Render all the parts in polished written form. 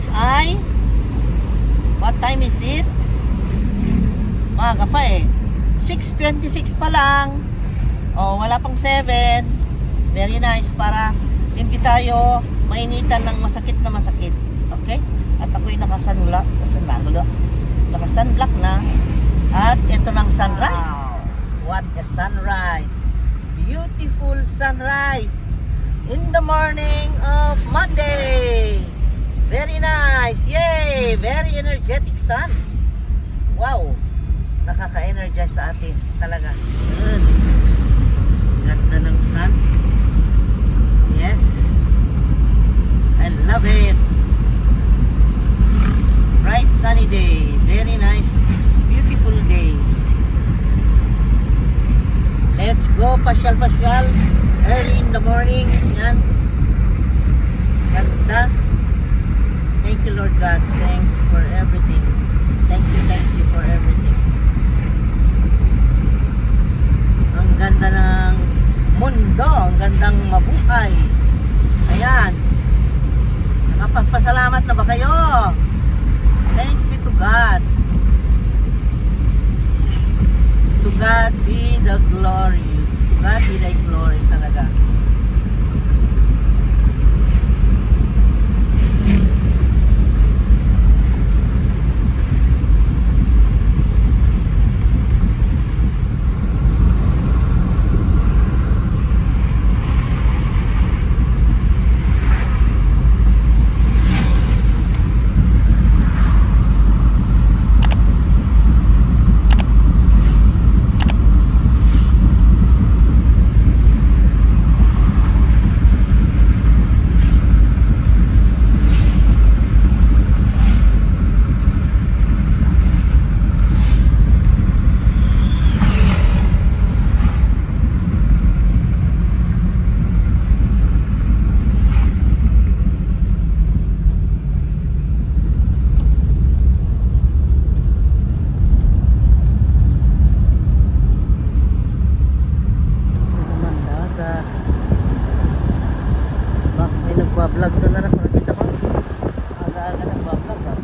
oras ay what time is it? Maaga pa eh. 6:26 pa lang. Oh, wala pang 7. Very nice para hindi tayo mainitan ng masakit na masakit. Okay? At ako'y nakasunblock na. At ito ng sunrise. Wow. What a sunrise. Beautiful sunrise in the morning of Monday. Very nice. Yay! Very energetic sun. Wow. Nakaka-energize sa atin. Talaga. Good. Ganda ng sun. Yes. I love it. Bright sunny day. Very nice. Beautiful days. Let's go pasyal-pasyal. Early in the morning. Yan. Ganda. Thank you, Lord God. Thanks for everything. Thank you for everything. Ang ganda ng mundo. Ang gandang mabuhay. Ayan. Nakapagpasalamat na ba kayo? Thanks be to God. To God be the glory. To God be the glory talaga. Vlog doon na nakakita ko. Aga-aga nagbablog ha.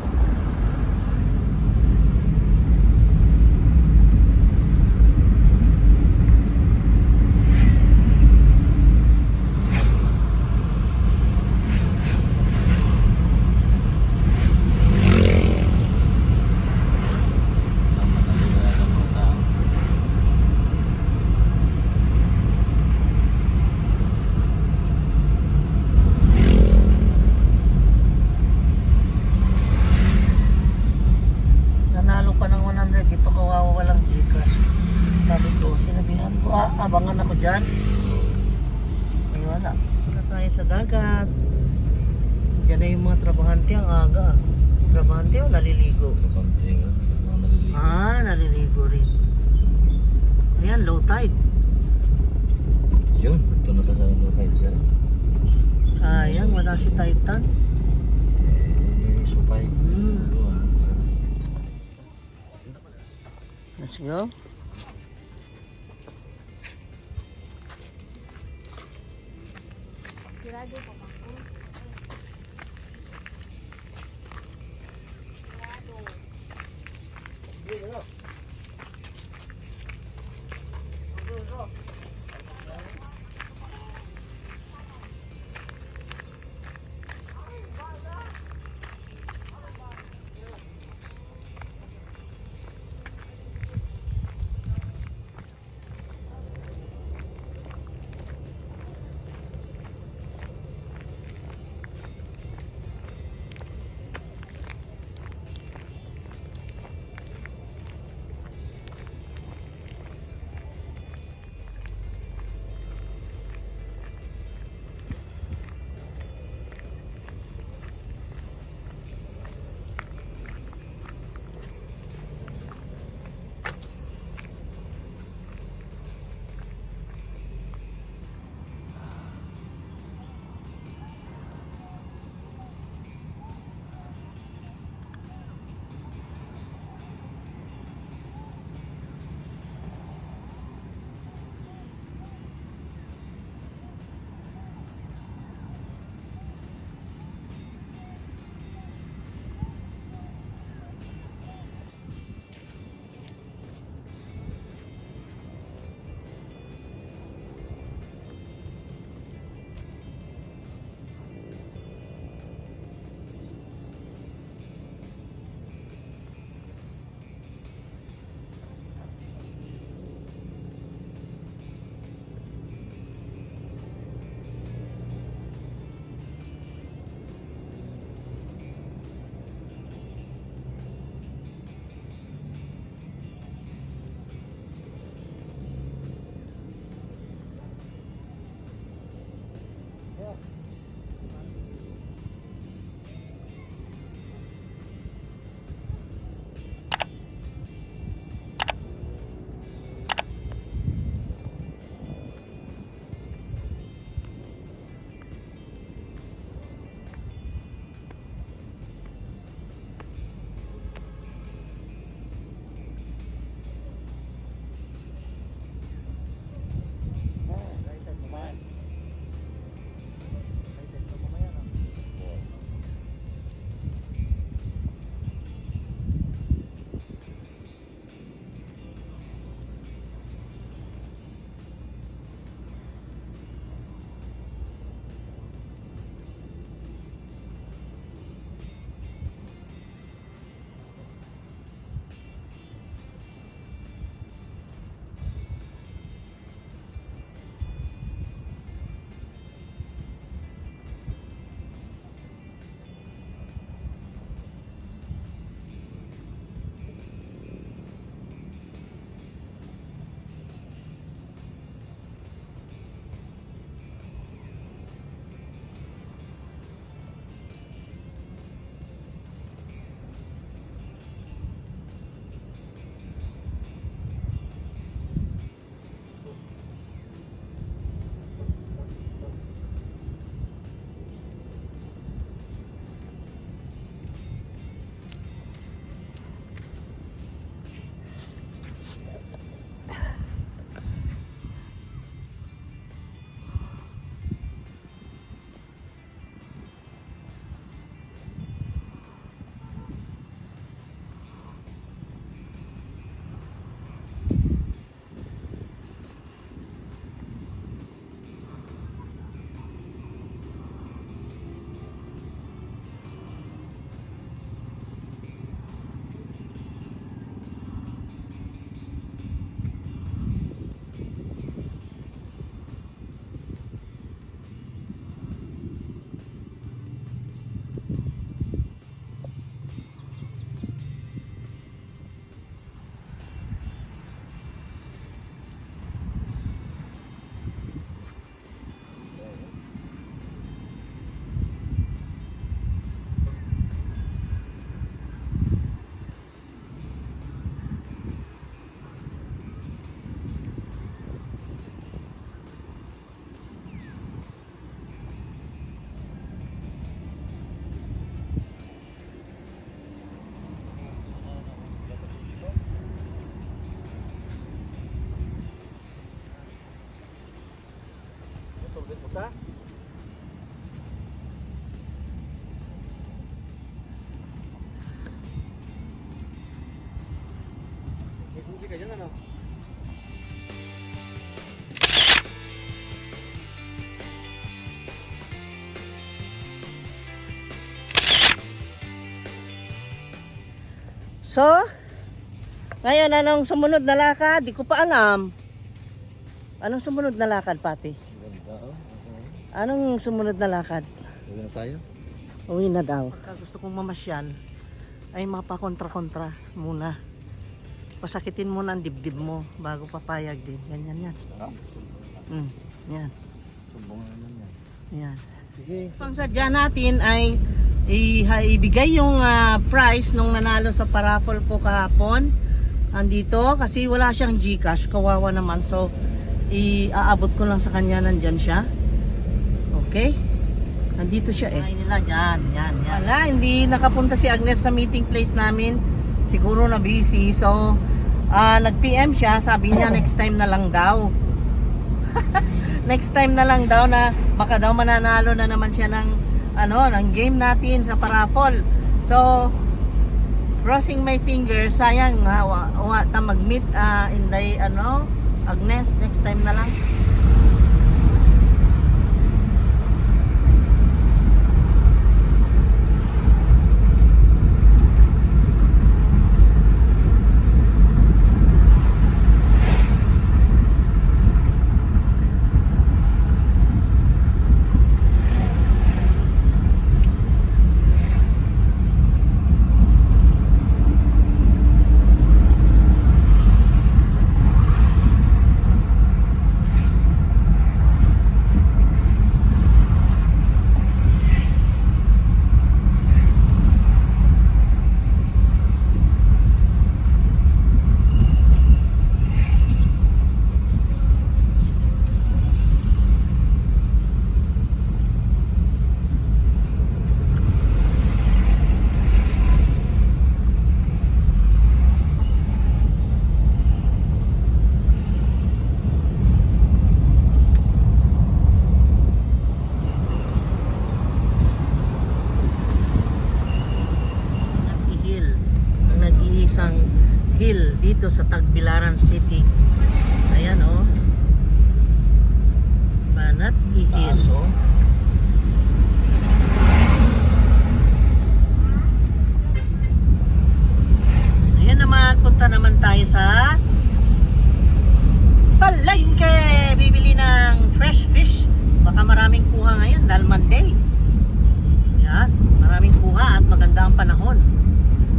Abangan ako dyan. Ay wala. Wala tayo sa dagat. Dyan na yung mga trabahante ang aga. Trabahante o naliligo? Trabahante nga. Naliligo. Ah, naliligo rin. Ayan, low tide. Yun, ito na tayo sa low tide yan. Sayang, wala si Titan. Supay. Let's go. Sigurado po ako. ha? May susi ka dyan, ano? So, ngayon anong sumunod na lakad? Di ko pa alam. Anong sumunod na lakad, Papi? Ganda, oh. Okay. Anong sumunod na lakad? Uwi na tayo. Uwi na daw. Gusto kong mamasyal ay mapakontra-kontra muna. Pasakitin mo ng dibdib mo bago papayag din. Ganyan yan. Yan. Sumbong naman yan. Yan. Sige. Ang sadya natin ay ibigay yung prize nung nanalo sa paraffle ko kahapon. Andito kasi wala siyang GCash, kawawa naman. So iaabot ko lang sa kanya, nandyan siya. Okay? Andito siya eh. Ay nila dyan, yan. Wala, hindi nakapunta si Agnes sa meeting place namin. Siguro na busy. So nag-PM siya, sabi niya next time na lang daw. Next time na lang daw na baka daw mananalo na naman siya ng ng game natin sa paraffle. So crossing my fingers, sayang wa ta mag-meet in the Agnes, next time na lang. Isang hill dito sa Tagbilaran City. Ayan oh. Banat Hill. Taso. Ayan naman, punta naman tayo sa palengke. Bibili ng fresh fish. Baka maraming kuha ngayon dahil Monday. Yan, maraming kuha at maganda ang panahon.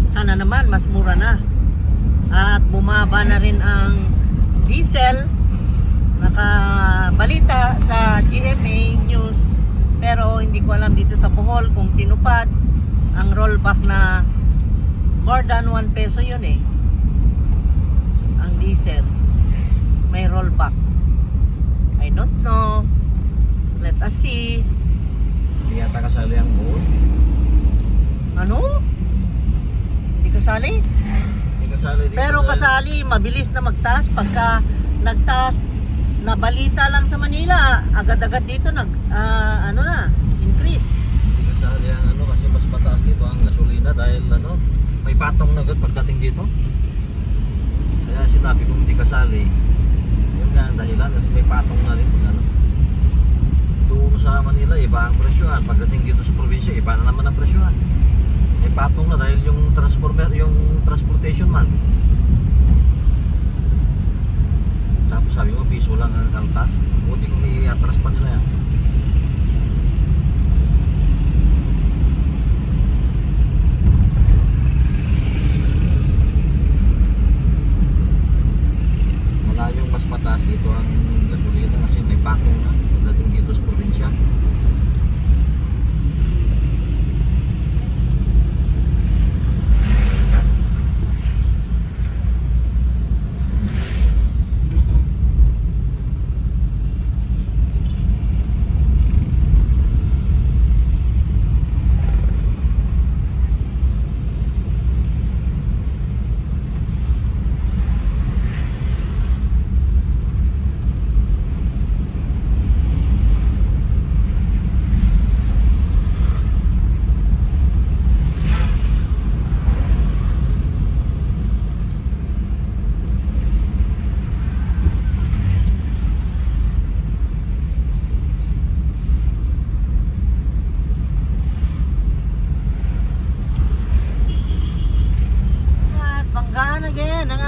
Sana naman mas mura na. At bumaba na rin ang diesel. Nakabalita sa GMA News, pero hindi ko alam dito sa Bohol kung tinupad ang rollback na more than 1 peso yun eh. Ang diesel may rollback. I don't know. Let us see. Hindi yata kasali ang buo. Ano? Hindi kasali? Hindi kasali dito. Pero kasali, mabilis na magtaas. Pagka nagtaas, nabalita lang sa Manila, agad-agad dito increase. Hindi kasali ang kasi mas mataas dito ang gasolina dahil may patong na agad pagdating dito. Kaya sinabi kong hindi kasali. Yun nga ang dahilan kasi may patong na rin doon sa Manila, iba ang presyohan. Pagdating dito sa probinsya, iba na naman ang presyohan. May patong na dahil yung transportation man. Tapos sabi mo, piso lang ang kaltas. Buti kung may atras pa nila yan. Malayong mas mataas dito ang gasolina kasi may patong na pagdating dito sa probinsya.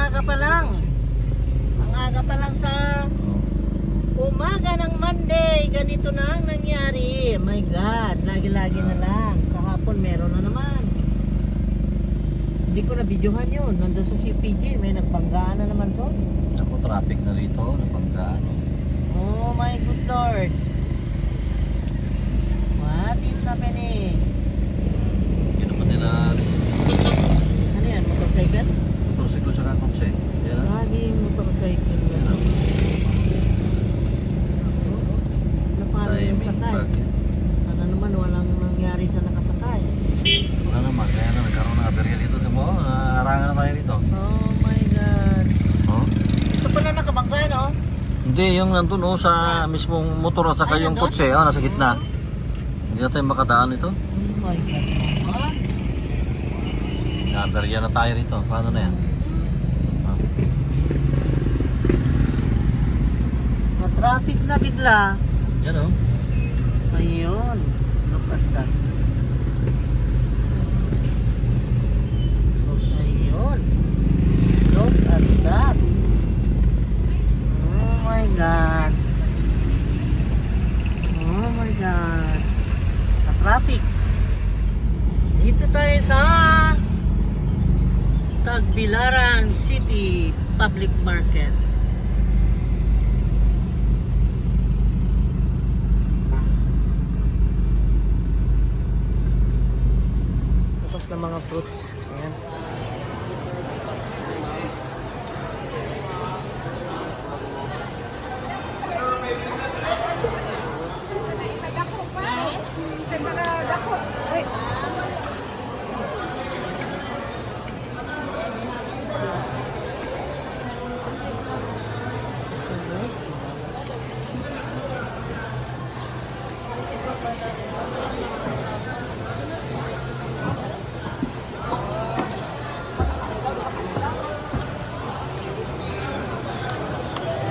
aga pa lang. Ang aga pa lang sa umaga ng Monday. Ganito na ang nangyari. My God, lagi-lagi na lang. Kahapon meron na naman. Hindi ko na videohan yun. Nandun sa CPG, may nagbanggaan na naman doon. Ako, traffic na rito, napanggaan. Oh my good Lord. What is happening? Hindi naman nila alis. Ano yan? Motorcycle? Motorsiklo sa kakotse. Yan. Laging motorcycle na. Ano paano yung Timing sakay? bag. Sana naman walang nangyari sa nakasakay. Wala naman, kaya na nagkaroon ng aberya dito. Diba? Harangan na tayo dito. Oh my God. Oh? Ito pala nakabangga, no? Hindi, yung nandun sa mismong motor at saka Ay, yung nandun? kotse, nasa gitna. Hindi na tayo makadaan ito. Oh my God. Ah? Aberya na tayo rito. Paano na yan? Ah. Na-traffic na bigla. Yan oh. Ayun. Look at that. Ayun. Look at that. Oh my God. Oh my God. Sa traffic. Dito tayo sa Tagbilaran City Public Market. Tapos ng mga fruits. Ayan.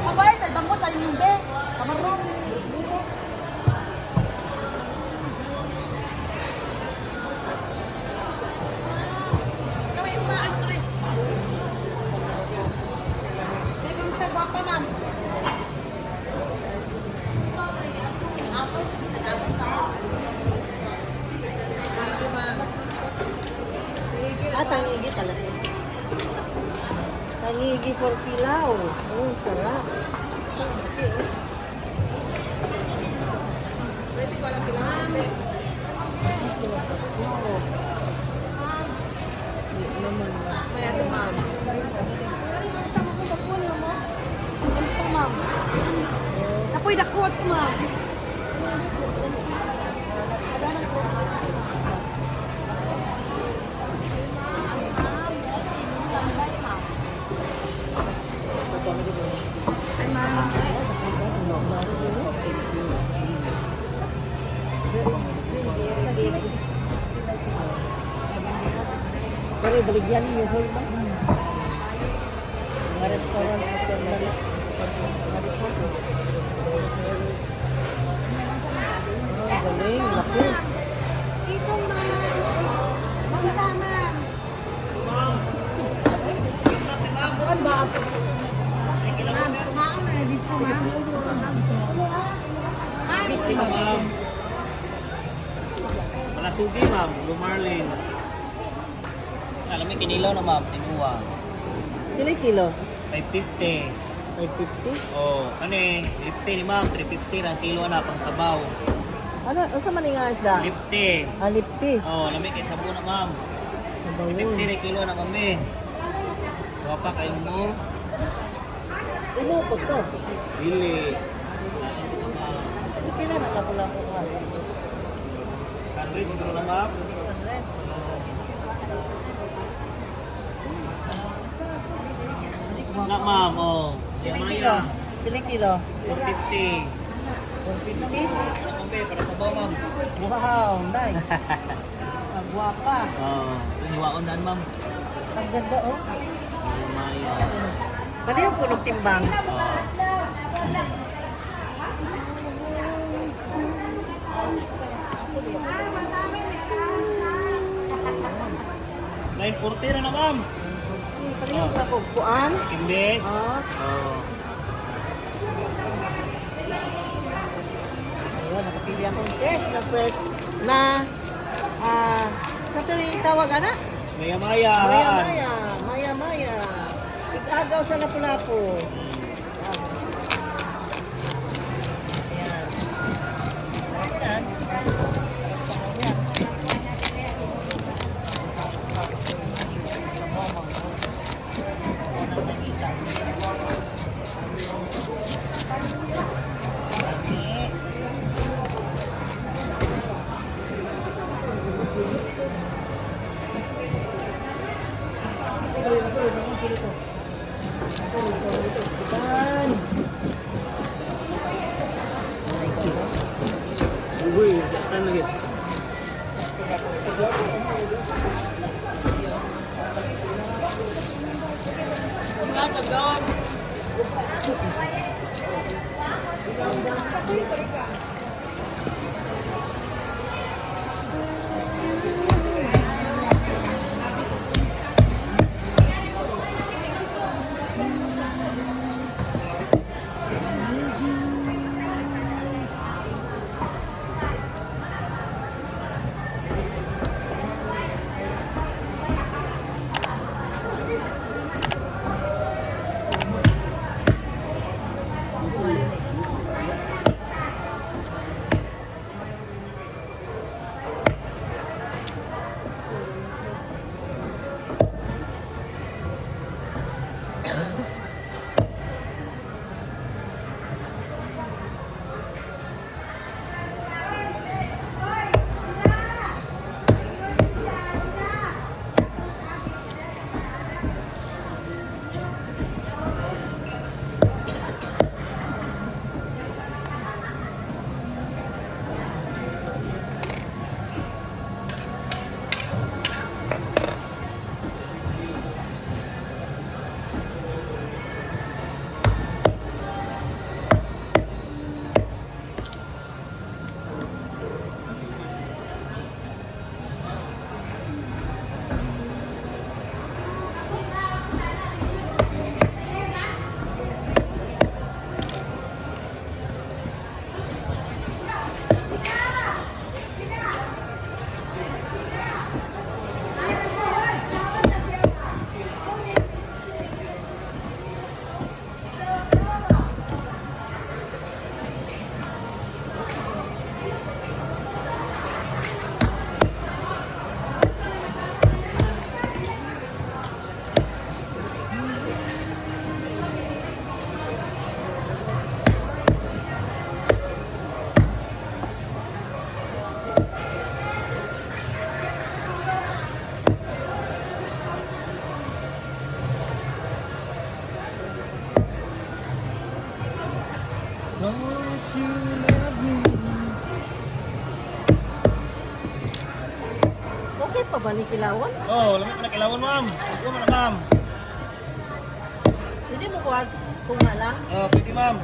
Abay, sa ibang mo sa lingbe. Kamarong. Kami yung maas ko rin. Kung sa guwapa, ma'am. Tangigi talaga. Tangigi for pilaw. Oh, sarap. Pwede ko lang pinamami. Maya ito, ma'am. Sama ko sa puno mo. Kamusta, ma'am? Apoy dakot, ma'am. Ay, ma'am. Sorry, baligyan niyo hol ba? Mga restaurant at mga oh, galing, laki. Dito, ma'am. Magsama. Bukan ba? Ma'am, kumaon na dito, ma'am. Ma'am. Malasugi, ma'am. Lumarlin. Alam mo, kinilaw na, ma'am. Tinuwa. Pila kilo? 550. 550? Oh, ano eh. 50 ni ma'am. 350 ng kilo na pang sabaw. Ano, sa man nga isda? 50. Alipti. Oh, lamig kay sabon na, ma'am. 50 Sabawon. na kilo na, mami. Wapa kayo mo. Umukot to. Dili. Pila na kapula ko ka. Sandwich siguro na, ma'am. Na, ma'am. Oh. Pila Yan, kilo? Maya. Pila kilo? 450. 450? Ano, mami? Para sabaw, ma'am. Wow, nice. Ang guwapa. Oh, iniwaon na, ma'am. Ang ganda oh. Maya. Pwede yung punong timbang. Oh. 940 na, ma'am. Pareho ka ko. Kuan? Imbes. Oh. Oo. Ayun, nakapili akong fresh na fresh na sa ito yung tawag ana? Maya-maya. Maya-maya. Maya-maya. Igagaw sa lapu-lapu. Ayan. Ayan. Ayan. Sa momong. Unang nakita. Lagi. Uy, saan lagi? Okay pa ba ni Kilawan? Oh, lamit na kilawan, ma'am. Ako man, ma'am. Hindi mo kuha tunga lang. Oh, pwede, ma'am.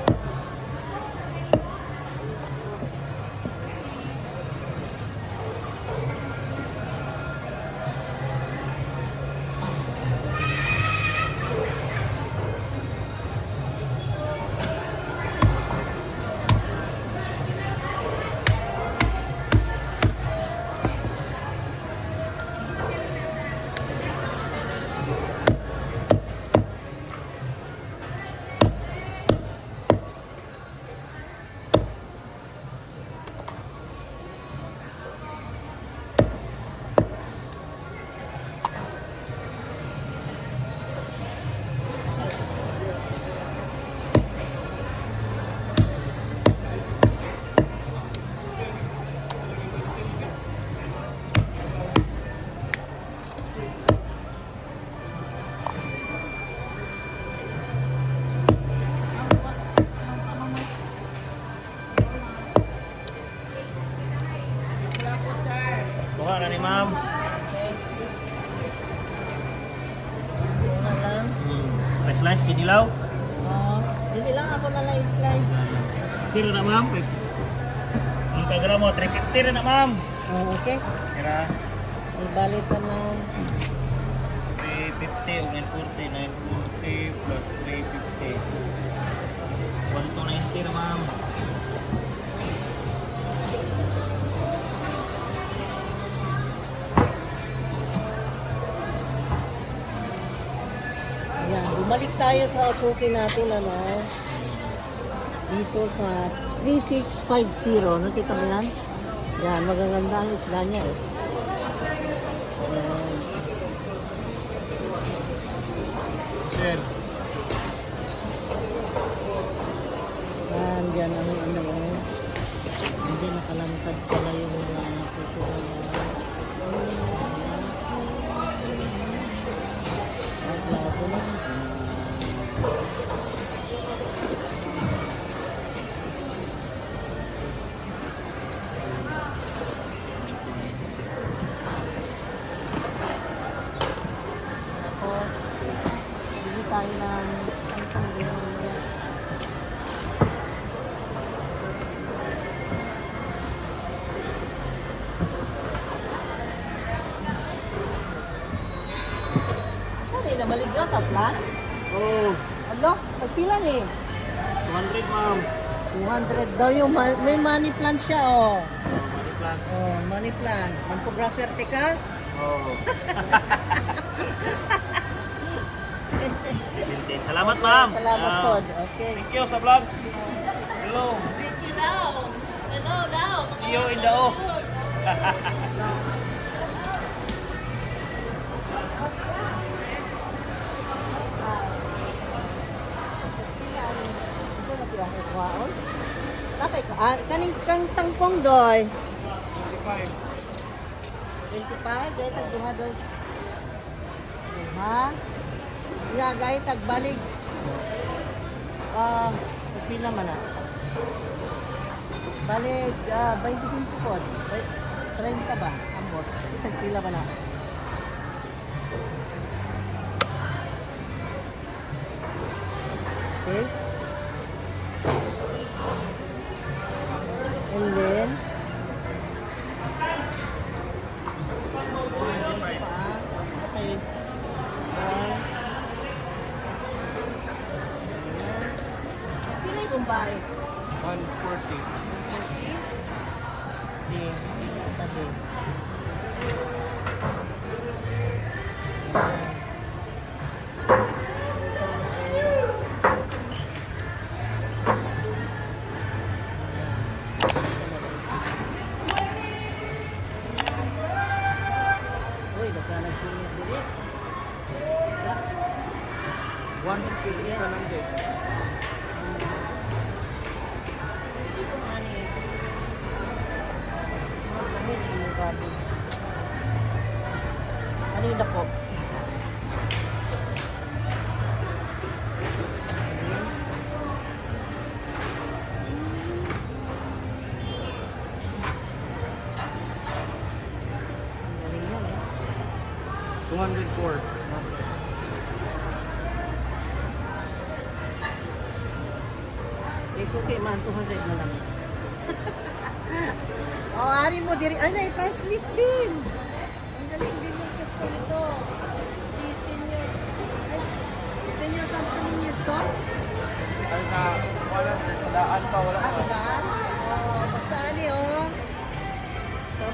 Buka na ni ma'am. Tunga lang. Slice, kinilaw. Oh, hindi lang ako na lang slice. Tira na, ma'am. Ang kagra mo, 350 na, ma'am. Oh, okay. Tira. Ibalit ka na. 350. 950 o 940. 940 plus 350. 1290 na ma'am. Ayan, bumalik tayo sa suki natin, ano, dito sa 3650. Nakita mo yan? Yan, magaganda ang isla niya eh. Ayan. Sir. Yan, yan ang ano eh. Hindi nakalantad pala yung mga puso. Labo lang. Bili tayo ng ang panggilan. Saan eh, nabalik ka ka, plus? Oh, Ano? Pagpila eh. 200 ma'am. 200 daw yung may money plant siya, oh. Money plant. Oh, money plant. Mampubra swerte ka? Oh. Salamat ma'am. Salamat Ah, po. Okay. Thank you sa vlog. Hello. Thank you daw. Hello daw. See you in the O. Kaning kang tangkong doy. 25. 25, gaya tagduha doy. Ha? Ya, gaya tagbalik. Pila man na. Balik, 25 po. 30 ba? Ambot. Pila man na. Okay. And then, okay. Pila yung kumbay? 140. Okay. Tabi. Uy, baka nagsinit dili. 163 ka lang din. Ano yung dako? Galing yan, eh. 204. It's okay man, 200 na lang. Oh, ari mo diri. Ay, na, price list din. Ang galing din yung gusto nito. Si Senior. Senior, saan ka ninyo store? Ay sa wala sa daan pa wala Ah, saan? Oh, basta ani, oh. So,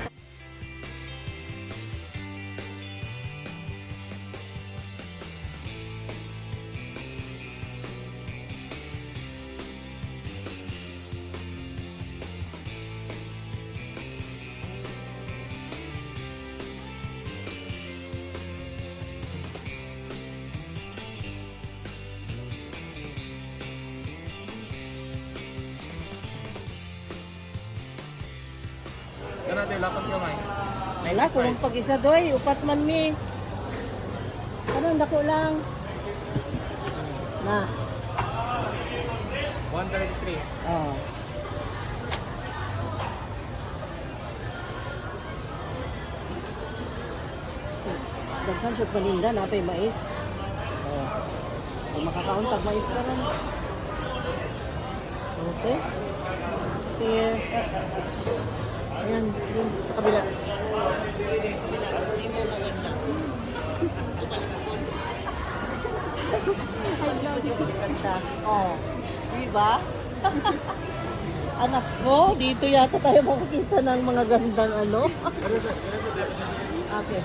Kana tay lakas gamay. wala, kung pag-isa doy, upat man mi. Anong dako lang? Na. 133. Oh. Daghan sa paninda, napay mais. Oh. Kung makakauntag mais ka rin. Okay. Here. Ayan, yun, sa kabila. na. Oh. Diba? Anak ko, dito yata tayo makikita ng mga gandang ano. Okay.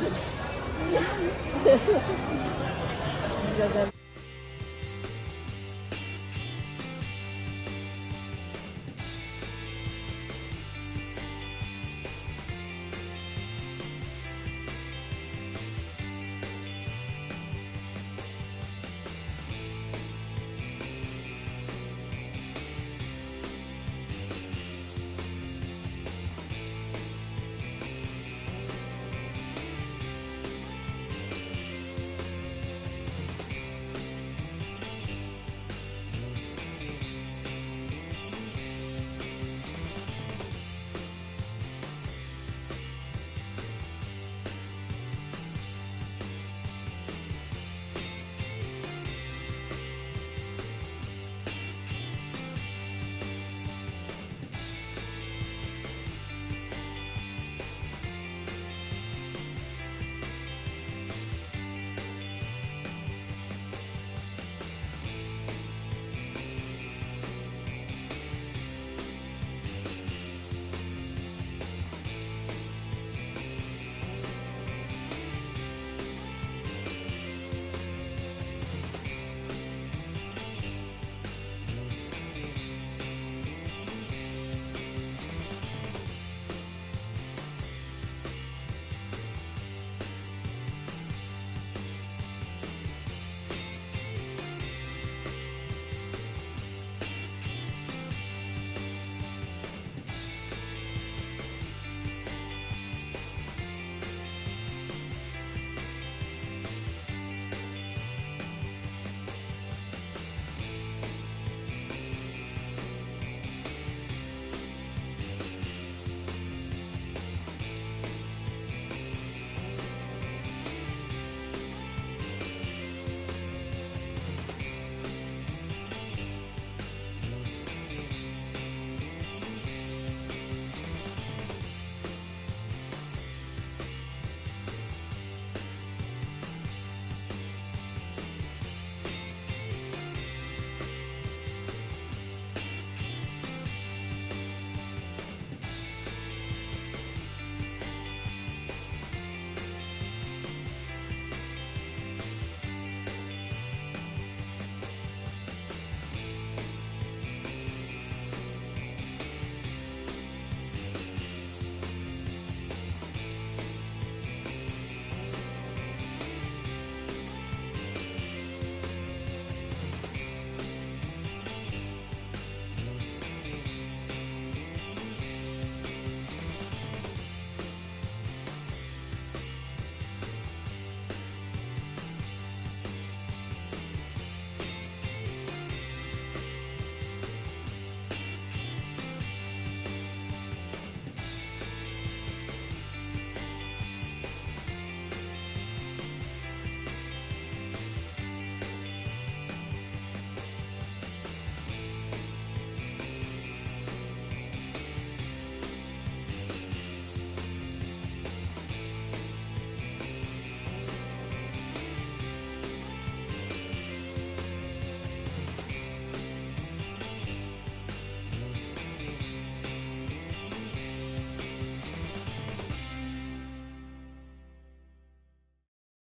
Gaganda.